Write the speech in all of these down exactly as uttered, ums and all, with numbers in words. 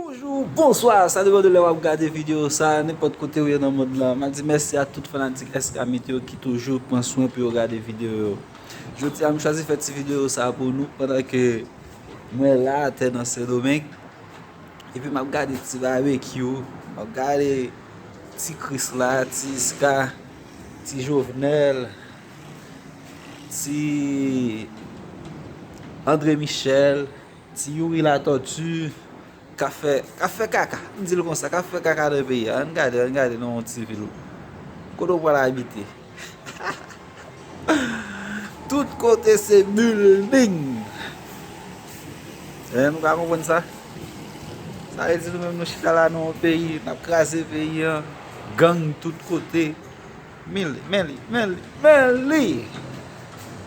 Bonjou, bonswa, sa depann de lè w ap gade videyo sa, nenpòt kote w ye nan mond lan. M ap di mèsi a tout fanatik Escamite yo ki toujou pran swen pou yo gade videyo yo. Jodi a, m chwazi fè ti videyo sa pou nou pandan ke mwen la atè nan Sendomeng. Epi m ap gade ti Babekyou, m ap gade ti Krisla, ti Iska, ti Jovenel, ti André Michel, ti Youri Latortue, k ap fè, k ap fè kaka. M di l konsa, k ap fè kaka nan peyi a. Ann gade, ann gade nan yon ti vil. Kote w pral abite? Tout kote se building. Eh, nou ka konprann sa? Sa vle di nou menm nou chita la nan yon peyi, n ap kraze peyi an, gang tout kote. Men li, men li, men li, men li!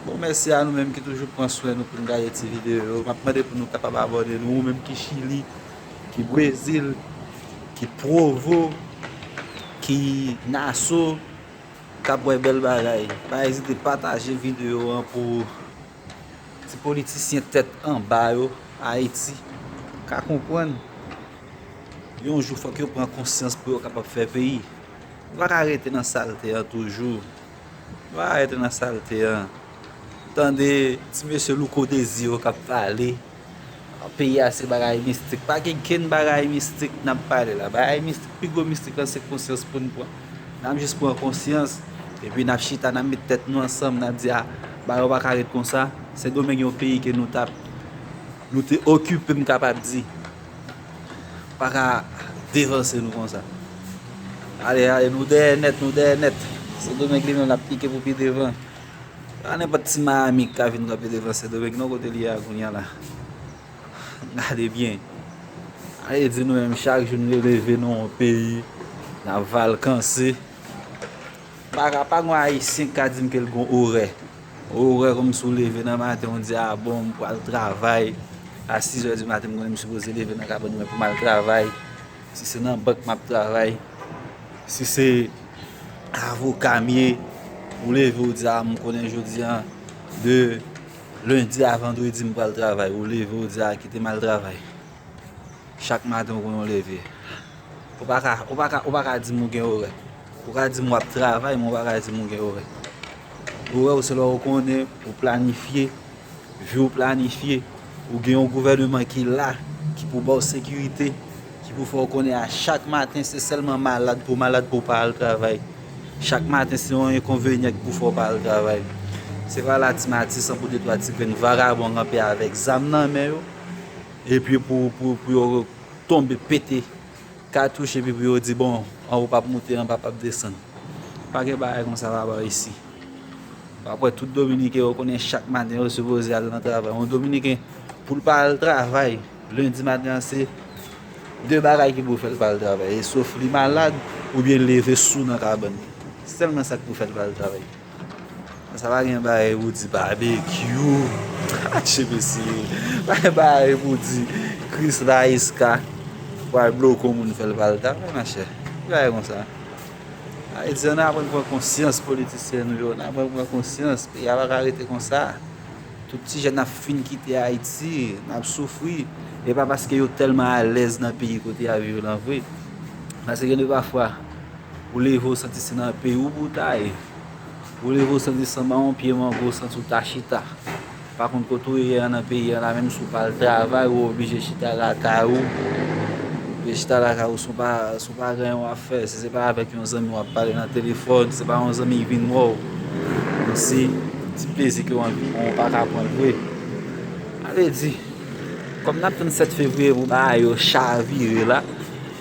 Bon, mèsi a nou menm ki toujou pran swen nou pou n gade ti videyo yo. M ap mande pou nou kapab abòne nou, ou menm ki Chili, ki Brezil, ki Provo, ki Naso, k ap wè bèl bagay. Pa ezite pataje videyo an pou ti politisyen tèt anba yo, Ayiti, ka konprann. Yon jou fòk yo pran konsyans pou yo kapab fè peyi. Nou pa ka rete nan salte an toujou. Nou pa ka rete nan salte an. Tande ti mesye Louko Dezi yo k ap pale. Peyi a se bagay mistik. Pa gen kenn bagay mistik n ap pale la. Bagay mistik, pi gwo mistik lan se konsyans pou n pran. N ap jis pran konsyans. Epi n ap chita, n ap met tèt nou ansanm, n ap di, a, bagay yo pa ka ret konsa. Sendomeng yon peyi ke nou t ap, nou te okipe, m kapab di. Pa ka devanse nou konsa. Ale, ale, nou dèyè nèt, nou dèyè nèt. Sendomeng li menm l ap pike pou pi devan. Pa nenpòt ti Miami k ka vin kanpe devan Sendomeng non, kote li ye a kounye a la. Gade byen. Ale di nou menm chak jou nou leve nan yon peyi, n ap vakanse. Pa ka, pa gen Ayisyen k ka di m ke l gen orè. Orè kòmsi w leve nan maten, w di, a bon, m pral travay. A sis zè di maten, m konnen m sipoze leve nan kabann mwen pou m al travay. Si se nan bank m ap travay, si se avoka m ye, ou leve, ou di, a, m konnen jodi a, de lendi a vandredi, m pral travay. Ou leve, ou di, a, kite m al travay. Chak maten ou konnen w leve. Ou pa ka, ou pa ka, ou pa ka di m ou gen orè. Ou ka di m w ap travay, men ou pa ka di m ou gen orè. Orè w se lè ou konnen, ou planifye, vi w planifye, ou gen yon gouvèneman ki la, ki pou ba w sekirite, ki pou fè w konnen a chak maten se sèlman malad pou malad pou w pa al travay. Chak maten se yon enkonvenyan ki pou fè w pa al travay. Se pa la ti Matisan pou de twa ti grenn vagabon kanpe avèk zam nan men yo, epi pou, pou, pou yo tonbe pete katouch epi pou yo di, bon, anwo p ap moute, anba p ap desann. Pa gen bagay konsa papa isi. W ap wè tout Dominiken yo konnen chak maten yo sipoze al nan travay. Yon Dominiken, pou l pa al travay, lendi maten an se de bagay ki pou fè l pa al travay. E sof li malad oubyen l leve sou nan kabann li. Sèlman sa k pou fè l pa al travay. Sa pa gen bagay pou di Babekyou. Atche mesye. Pa gen bagay pou di Krisla, Iska pral bloke yon moun fè l pa al travay, machè. Ki bagay konsa? Ayiti, ann aprann pran konsyans politisyen nou yo. Ann aprann pran konsyans. Peyi a pa ka rete konsa. Tout ti jèn ap fin kite Ayiti, n ap soufri. E pa paske yo tèlman alèz nan peyi kote y ap viv lan vre. Paske gen de pafwa, ou leve, ou santi se nan peyi w pou w ta ye. Ou leve, ou santi se anba yon pye mango, ou santi w ta chita. Pa kont kote w ye a nan peyi a la, menm si w pa al travay, ou oblije chita lakay ou. Oblije chita lakay ou, si w pa, si w pa gen anyen w ap fè, si se pa avèk yon zanmi w ap pale nan telefòn, si se pa yon zanmi ki vin wè w, kòmsi ti plezi ke w anvi pran, w pa ka pran l vre. Ale di, kòm n ap tann sèt fevriye pou bagay yo chavire la,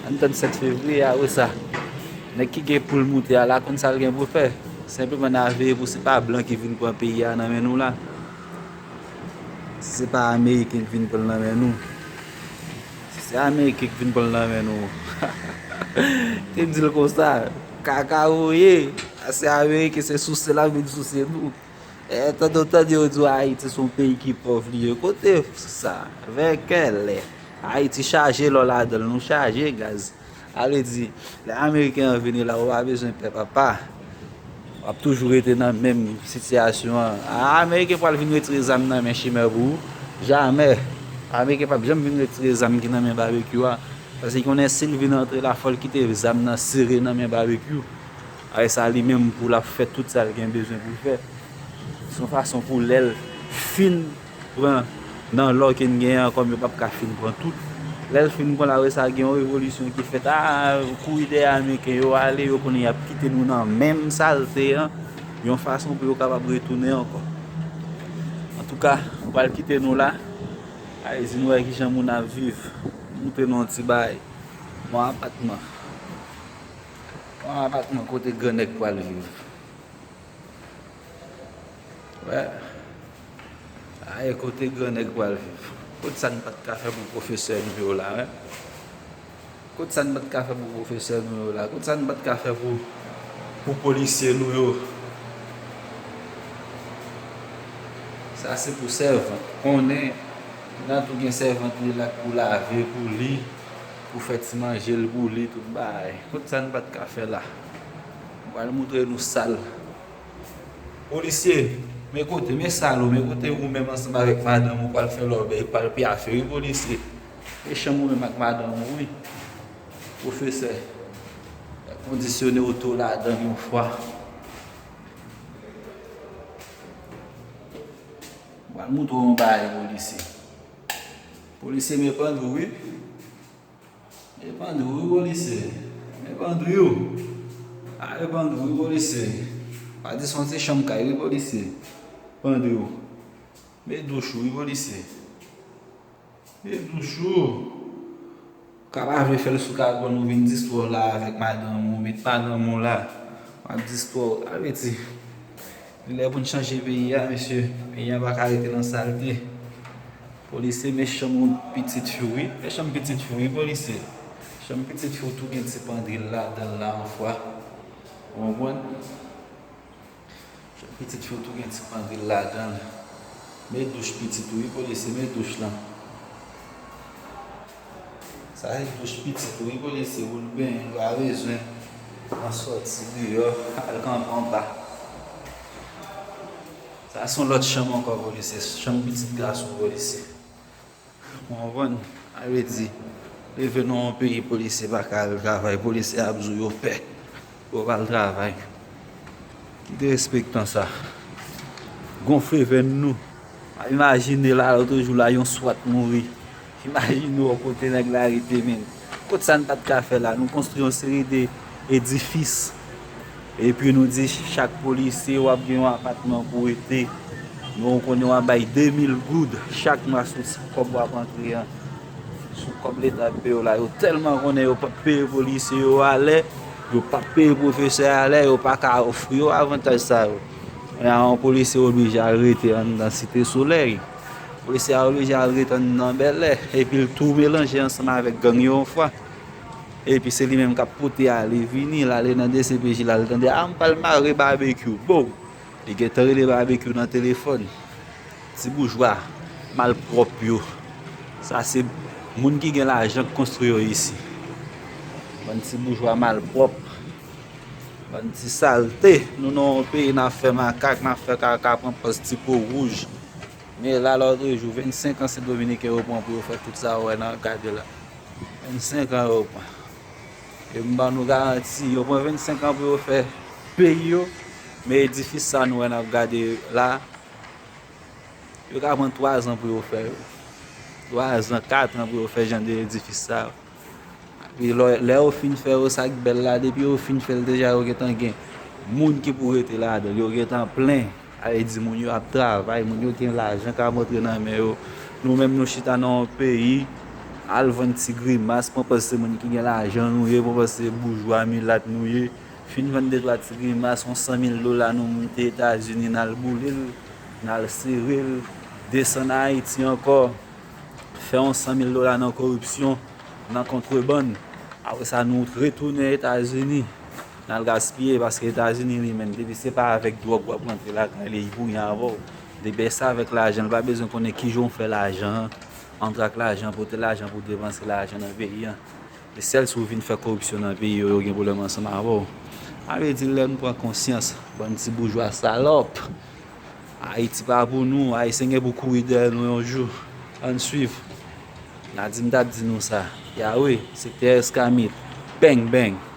ann tann sèt fevriye, apre sa, nèg ki gen pou l moute a la konn sa l gen pou l fè. Senpleman n a veye pou se pa blan ki vin pran peyi a nan men nou la. Si se pa Ameriken k vin pran l nan men nou. Si se Ameriken k vin pran l nan men nou. Te di l konsa, kaka ou ye, se Ameriken, se souse l ap vin souse nou. E tande w tande yo di w Ayiti se yon peyi ki pòv li ye. Kote sa? Vè kèlè? Ayiti chaje lò ladan l, nou chaje gaz. Ale di, lè Ameriken an vini la, ou pa bezwen pè, papa. W ap toujou rete nan menm sitiyasyon an. A, Ameriken pral vin retire zam nan men chimè pou ou? Jamè. Ameriken p ap janm vin retire zam ki nan men Babekyou a. Paske konnen si l vin antre la, fò l kite zam nan sere nan men Babekyou. Apre sa, li menm pou l ap fè tout sa l gen bezwen pou l fè. Se yon fason pou lè l fin pran nan lò ke n genyen an, kòm yo p ap ka fin pran tout. Lè l fin pran l, apre sa, gen yon revolisyon ki fèt. A, kouri dèyè Ameriken yo ale, yo konnen y ap kite nou nan menm salte an, yon fason pou yo kapab retounen ankò. Antouka, m pral kite nou la. Ayiti, nou wè kijan moun ap viv. Montre nou yon ti bagay. Yon apatman. Yon apatman kote gran nèg pral viv. Wè. Aye kote gran nèg pral viv. Kot sa n pa t ka fè pou pwofesè nou yo la, wè. Kot sa n pa t ka fè pou pwofesè nou yo la? Kot sa n pa t ka fè pou, pou polisye nou yo? Sa se pou sèvant. Konnen, nan tou gen sèvant li la k pou lave pou li, pou fè ti manje l pou li, tout bagay. Kot sa n pa t ka fè la? M pral montre nou sal. Polisye, men kote, men sal ou, men kote ou menm ansanm avèk madanm ou pral fè lòbèy, pral pyafe, wi, polisye. E chanm ou menm ak madanm ou, wi. Pwofesè, kondisyone oto ladan yon fwa. M pral montre w yon bagay, polisye. Polisye, men pandri w, wi. Men pandri w, wi, polisye. Men pandri w. A, men pandri w, wi, polisye. Pa di se yon ti chanm kay, wi, polisye. Pandri w. Men douch ou, wi, polisye. Men douch ou. Ou ka pa vle fè l sou kabann ou vin distwè w la avèk madanm ou, met madanm ou la. W ap distwè w. Sa vle di, li lè pou n chanje peyi a, mesye. Peyi a pa ka rete nan salte. Polisye, men chanm ou pitit fi w, wi. Men chanm pitit fi w, wi, polisye. Chanm pitit fi w tou gen ti pandri l ladan l la yon fwa. Ou konprann? Pitit fi w tou gen ti pandri l ladan l. Men douch pitit ou, wi, polisye, men douch lan. Sa se douch pitit ou, wi, polisye, pou l benyen, l pa bezwen nan sòti deyò, al kanpe anba. Sa se yon lòt chanm ankò, polisye, chanm pitit gason, polisye. Ou konprann? Sa vle di, leve nan yon peyi polisye pa ka al travay, polisye ap di w yo pè pou yo pa al travay. Ki derespektan sa? Gonfle venn nou. Imajine la, lòt jou la, yon swat mouri. Imajine w kote nèg la rete, men. Kot sa n pa t ka fè la? Nou konstwi yon seri de edifis. Epi nou di chak polisye w ap gen yon apatman pou w rete. Nou konnen w ap bay de mil goud chak mwa sou kòb w ap antre an. Sou kòb leta ap peye w la. Yo tèlman konnen yo p ap peye polisye yo alè, yo p ap peye pwofesè alè, yo pa ka ofri yo avantaj sa yo. Kounye a, yon polisye oblije al rete anndan Site Solèy. Polisye a oblije al rete anndan Bèlè. Epi l tou melanje ansanm avèk gang yo yon fwa. Epi se li menm k ap pote ale vini, l ale nan D C P J, l al tande, a, m pral mare Babekyou. Bon, li gentan rele Babekyou nan telefòn. Ti boujwa malpwòp yo. Sa se moun ki gen lajan k konstwi yo isi. Bann ti boujwa malpwòp. Bann ti salte. Nou nan yon peyi n ap fè makak, n ap fè kaka, pran pòz ti po wouj. Men la, lòtrejou, vennsenk an se Dominiken yo pran pou yo fè tout sa ou wè nan, gade la. Vennsenk an yo pran. E m ban nou garanti, yo pran vennsenk an pou yo fè peyi yo, men edifis sa nou wè n ap gade la, yo ka pran twa zan pou yo fè yo. Twa zan, kat an pou yo fè jan de edifis sa yo. Epi lè, lè yo fin fè yo, sa k bèl la, depi yo fin fè l deja, yo gentan gen moun ki pou rete ladan l, yo gentan plen. Sa vle di moun yo ap travay, moun yo gen lajan k ap rantre nan men yo. Nou menm nou chita nan yon peyi, al vann ti grimas, pran pòz se moun ki gen lajan nou ye, pran pòz se boujwa milat nou ye. Fin vann de twa ti grimas, yon san mil dola nou moute Etazini, n al boule l, n al sere l, desann Ayiti ankò, fè yon san mil dola nan koripsyon, nan kontrebann. Apre sa, nou retounen Etazini, n al gaspiye, paske Etazini li menm, depi se pa avèk dwòg w ap rantre lakay li, li pou gen avè w. Depi se avèk lajan, li pa bezwen konnen kijan w fè lajan an, antre ak lajan, pote lajan pou depanse lajan nan peyi an. E sèl si w vin fè koripsyon nan peyi yo, yo gen pwoblèm ansanm avè w. Sa vle di, lè n pran konsyans, bann ti boujwa salòp, Ayiti pa pou nou, Ayisyen gen pou kouri dèyè nou yon jou. Ann swiv. Nadi m t ap di nou sa. Yawe, se Thérèse Camille. Bang, bang.